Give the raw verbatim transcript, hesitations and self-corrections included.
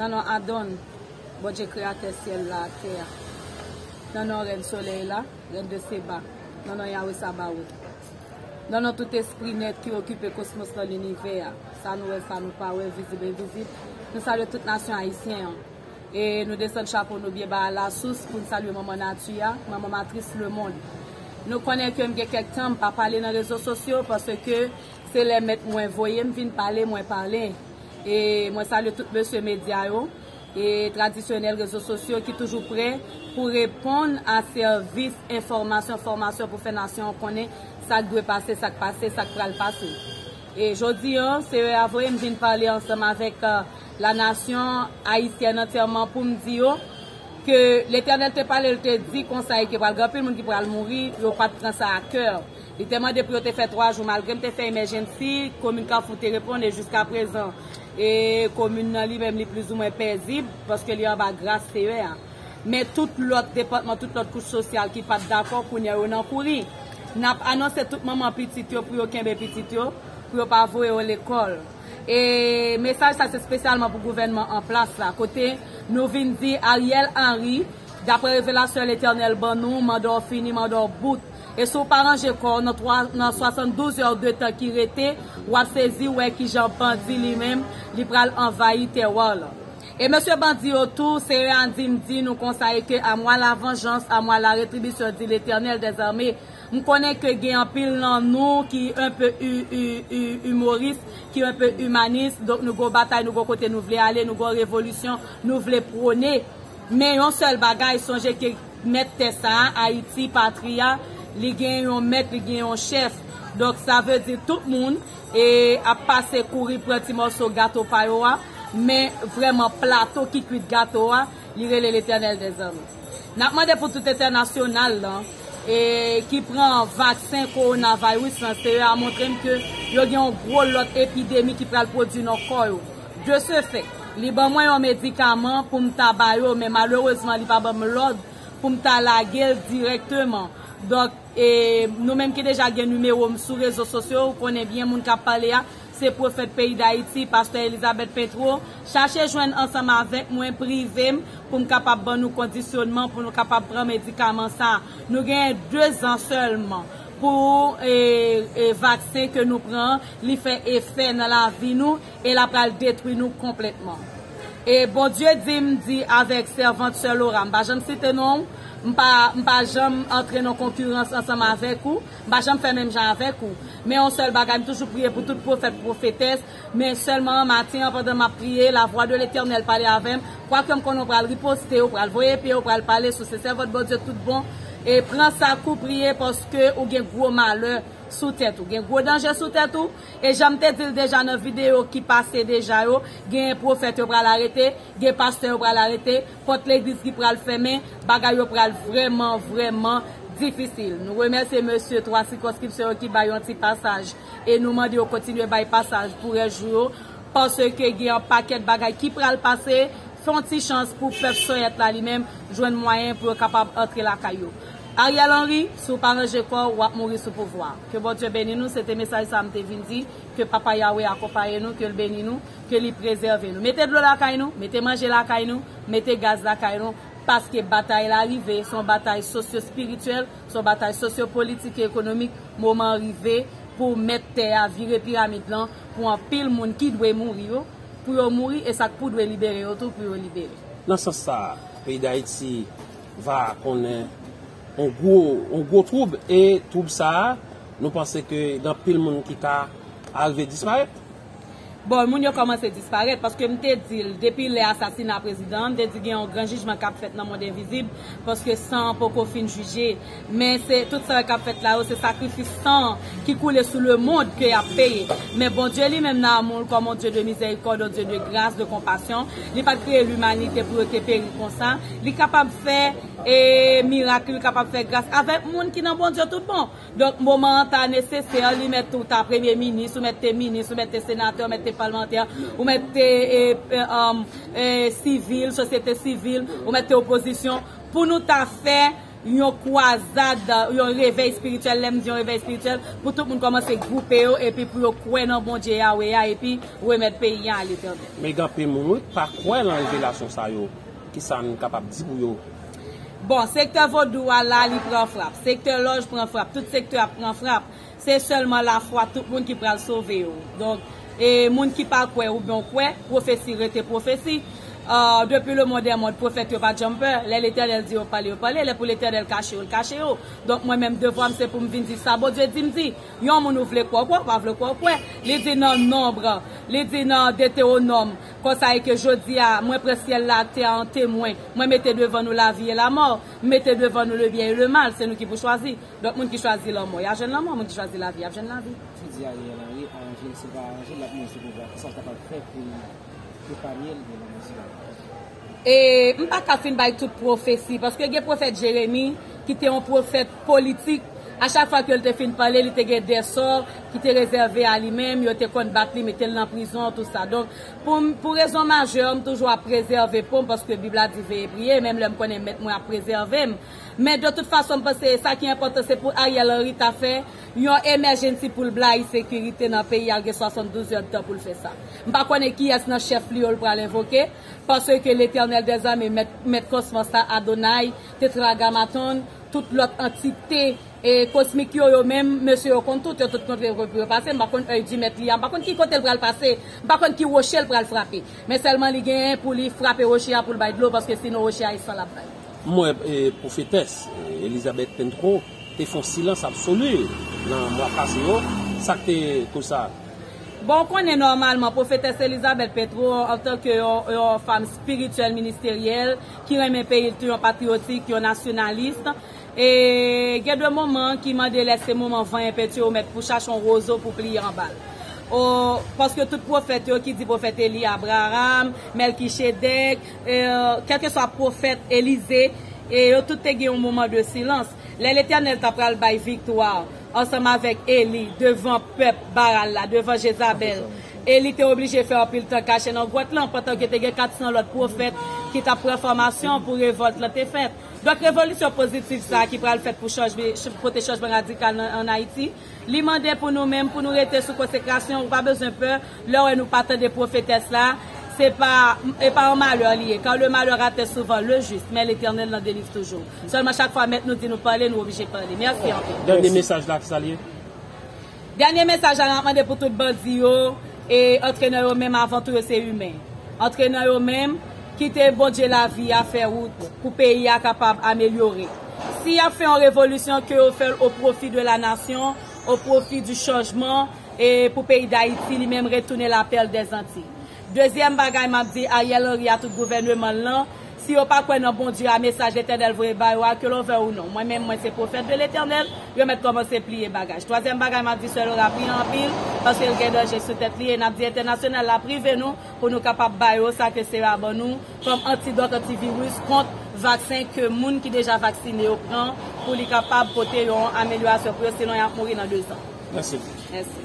Nan non Adon, Bondye kreyatè syèl la ak tè a. Nan non Rèn solèy la, Rèn de Seba. Nan non Yawe Sabaot. Nan non tout espri nèt ki okipe kosmos lan, linivè a. Sa nou wè, sa nou pa wè, vizib, envizib. Nou salye tout nasyon ayisyen an. E nou desann chapo nou byen ba lasous pou n salye manman nati a, manman matris lemonn. Nou konnen ke m gen kèk tan m pa pale nan rezo sosyo paske se lè mèt mwen voye m vin pale, mwen pale. E mwen salye tout mesye medya yo e tradisyonèl rezo sosyo ki toujou prè pou reponn a sèvis enfòmasyon, fòmasyon pou fè nasyon an konnen sa k dwe pase, sa k pase, sa k pral pase. E jodi an, Seyè a voye m vin pale ansanm avèk, euh, la nasyon ayisyèn antyèman pou m di yo ke Letènèl te pale, l te di konsa e ke pral gen anpil moun ki pral mouri, yo pa t pran sa a kè. Li te mande pou yo te fè twa jou, malgre m te fè emèjennsi, komin Kafou te reponn, e jiskaprezan, e komin nan li menm, li plizoumwen pezib, paske li anba gras Seyè a. Men tout lòt depatman, tout lòt kouch sosyal ki pa t dakò, kounye a yo nan kouri. N ap anonse tout manman pitit yo pou yo kenbe pitit yo, pou yo pa voye yo lekòl. E mesaj sa se espesyalman pou gouvènman an plas la, kote nou vin di Ariel Henry, daprè revelasyon Letènèl ban nou, manda w fini, manda w bout. E si w pa ranje kò w nan twa, nan swasanndouz è de tan ki rete, w ap sezi wè kijan bandi li menm, li pral anvayi tèwa w lan. E mesye bandi yo tou, Seyè a di m di nou konsa, e ke à moi la vengeance, à moi la rétribution, dit l'Éternel des armées. M konnen ke gen anpil nan nou ki enpe imoris, ki enpe imanis, donk nou gon batay, nou gon kote nou vle ale, nou gon revolisyon nou vle pwone. Men yon sèl bagay, sonje ke mèt tè sa a, Ayiti, patri a, li gen yon mèt, li gen yon chèf. Donk sa vle di tout moun e ap pase kouri pran ti mòso gato pa yo a, men vrèman plato ki kwit gato a, li rele Letènèl dèzame. N ap mande pou tout entènasyonal lan e ki pran vaksen kowonavirus lan, Seyè a montre m ke yo gen yon gwo lòt epidemi ki pral pwodui nan kò yo. De ce fait, li ban mwen yon medikaman pou m ta ba yo, men malerezman li pa ban m lòd pou m ta lage l dirèkteman. Donk, e nou menm ki deja gen nimewo m sou rezo sosyo, ou konnen byen moun k ap pale a, se pwofèt peyi Dayiti, pastè Elizabeth Petro. Chache jwenn ansanm avèk mwen, prive m, pou m kapab ban nou kondisyonman, pou nou kapab pran medikaman sa a. Nou genyen de zan sèlman pou e, e, vaksen ke nou pran, li fè efè nan lavi nou e l ap pral detwi nou konplètman. E Bondye di m di avèk sèvant sè Lora, m pa janm site non w, m pa, m pa janm antre nan konkirans ansanm avèk ou, m pa janm fè menm jan avèk ou. Men yon sèl bagay, m toujou priye pou tout pwofèt, pwofetès, men sèlman maten an, pandan m ap priye, la voix de l'Éternel pale avè m, kwake m konnen w pral riposte, w pral voye pye, w pral pale sou se sèvant Bondye tout bon, e pran sa kou priye paske ou gen gwo malè sou tèt ou, gen gwo danje sou tèt ou, e jan m te di l deja nan videyo ki pase deja yo, gen pwofèt yo pral arete, gen pastè yo pral arete, pòt legliz ki pral fèmen, bagay yo pral vrèman, vrèman difisil. Nou remèsye mesye twa sikonskripsyon yo ki bay yon ti pasaj, e nou mande yo kontinye bay pasaj pou rès jou yo, paske gen yon pakèt bagay ki pral pase, fè yon ti chans pou pèp Soyèt la li menm jwenn mwayen pou yo kapab antre lakay yo. Ariel Henry, si w pa ranje kò w, w ap mouri sou pouvwa. Ke Bondye beni nou, se te mesaj sa m te vin di, ke Papa Yawe akonpaye nou, ke l beni nou, ke li prezève nou. Mete dlo lakay nou, mete manje lakay nou, mete gaz lakay nou, paske batay la rive, se yon batay sosyo-espirityèl, se yon batay sosyo-politik e ekonomik, moman an rive pou mèt tè a vire piramid lan, pou anpil moun ki dwe mouri yo, pou yo mouri, e sa k pou dwe libere yo tou, pou yo libere. Nan sans sa a, peyi Dayiti va konnen yon gwo, yon gwo twoub, e twoub sa a, nou panse ke gen anpil moun ki ka arive disparèt? Bon, moun yo kòmanse disparèt, paske m te di l, depi lè asasina prezidan an, m te di gen yon gran jijman k ap fèt nan mond envizib, paske san an poko fin jije. Men se tout sa k ap fèt la yo, se sakrifis san ki koule sou lemonn ke y ap peye. Men Bondye li menm nan amou l, comme un Dieu de miséricorde, un Dieu de grâce, de compassion, li pa t kreye limanite pou yo te peri konsa. Li kapab fè e mirak, li kapab fè gras avèk moun ki nan Bondye tout bon. Donk, moman an ta nesesè, li mèt ou ta premye minis, ou mèt te minis, ou mèt te senatè, ou mèt te palmantè, ou mèt te e, e, um, e, sivil, sosyete sivil, ou mèt te opozisyon, pou nou ta fè yon kwazad, yon revèy espirityèl. Lè m di yon revèy espirityèl, pou tout moun kòmanse gwoupe yo, epi pou yo kwè nan Bondye Yawe a, epi remèt peyi a a Letènèl. Men gen anpil moun, wi, k pa kwè nan revelasyon sa yo. Kisa n kapab di pou yo? Bon, sektè vodou a la, li pran frap. Sektè lòj pran frap. Tout sektè ap pran frap. Se sèlman lafwa tout moun ki pral sove yo. Donk, e moun ki pa kwè oubyen w kwè, pwofesi rete pwofesi. Ah, depuis le monde est monde, pwofèt yo pa janm pè. Lè Letènèl di yo pale, yo pale. Lè pou Letènèl kache yo, l kache yo. Donk, mwen menm, devwa m se pou m vin di sa Bondye di m di. Yon moun ou vle kwè, w kwè, ou pa vle kwè, w kwè. Li di nan Nonb, li di nan Detewonòm, konsa e ke jodi a, mwen pran syèl la ak tè a an temwen. Mwen mete devan nou lavi e lamò. M mete devan nou le byen e le mal. Se nou ki pou chwazi. Donk, moun ki chwazi lanmò, y a jwenn lanmò. Moun ki chwazi lavi, y ap jwenn lavi. Ki di Ariel Henry, aranje l, si l pa aranje l, l ap mouri sou pouvwa. Kisa l kapab fè pou l epanye l de lanmò sila? E m pa ka fin bay tout pwofesi, paske gen pwofèt Jeremi ki te yon pwofèt politik. A chak fwa ke l te fin pale, li te gen de sò ki te rezève a li menm, yo te konn bat li, mete l nan prizon, tout sa. Donk, pou, pou rezon majè, m toujou ap prezève po m, paske Bib la di veye priye, menm lè m konnen mèt mwen ap prezève m. Men de tout fason, m panse sa ki enpòtan, se pou Ariel Henry ta fè yon emergency pou l blayi sekirite nan peyi a, l gen swasanndouz èdtan pou l fè sa. M pa konnen kiyès nan chèf li yo l pral envoke, paske Letènèl dèzame, mèt, mèt kòsman sa, Adonay, Tetragamaton, tout lòt antite, e, kosmik yo, yo menm, mesye yo konn tout, yo tout kontre pou yo pase. M pa konn èy di mèt li a, m pa konn ki kote l pral pase, m pa konn ki woche l pral frape. Men sèlman li genyen pou li frape woche a pou l bay dlo, paske sinon woche a e san l ap bay. M wè, e, pwofetès, e, Elizabeth Pentreau te fè yon silans absoli nan mwa pase yo. Sa k te koz sa? Bon, w konnen nòmalman, pwofetès Elizabeth Pentreau, antanke yon, yon fanm espirityèl, ministeryèl, ki renmen peyi l tou, yon patriyotik, yon nasyonalis, e gen de moman ki mande lè se moman van enpenti yo mèt pou chache yon wozo pou pliye anba l. O, paske tout pwofèt yo ki di pwofèt Eli, Abraram, Mèlkichedèk, e, kèlkeswa pwofèt Elize, e yo tout te gen yon moman de silans. Lè Letènèl ta pral bay viktwa ansanm avèk Eli devan pèp Baal la, devan Jezabèl, Eli te oblije fè anpil tan kache nan gwòt lan, pandan ke te gen kat san lòt pwofèt ki t ap pran fòmasyon pou revòlt lan te fèt. Donk, revolisyon pozitif sa a ki pral fèt pou chanjman, pote chanjman radikal nan, ann Ayiti, li mande pou nou menm, pou nou rete sou konsekrasyon. Ou pa bezwen pè. Lè w wè nou pa tande pwofetès la, se pa, e pa yon malè li ye. Car le malheur atteint souvent le juste, mais l'Éternel l'en délivre toujours. Sèlman chak fwa mèt nou di nou pale, nou oblije pale. Mèsi anpil. Dènye mesaj la, ki sa l ye? Dènye mesaj la, n ap mande pou tout bandi yo, e antrenè yo menm, avan tou, yo se imen. Antrenè yo menm, kite Bondye lavi a fè wout pou peyi a kapab amelyore. Si y ap fè yon revolisyon, ke yo fè l au profit de la nation, au profit du changement, e pou peyi Dayiti, li menm, retounen la perle des Antilles. Dezyèm bagay m ap di Ariel Henry a tout gouvèneman l lan, si yo pa kwè nan Bondye a, mesaj Letènèl voye ba yo a, que l'on veuille ou non. Mwen menm, mwen se pwofèt de Letènèl, yo mèt kòmanse pliye bagaj. Twazyèm bagay m ap di, sè Lora, priye anpil, paske l gen danje sou tèt li, e n ap di entènasyonal la prive nou, pou nou kapab ba yo sa ke sè a ban nou, kòm antidòt, antiviris, kont vaksen ke moun ki deja vaksine yo pran, pou li kapab pote yon amelyorasyon pou yo, sinon y ap mouri nan dezan. Mèsi. Mèsi.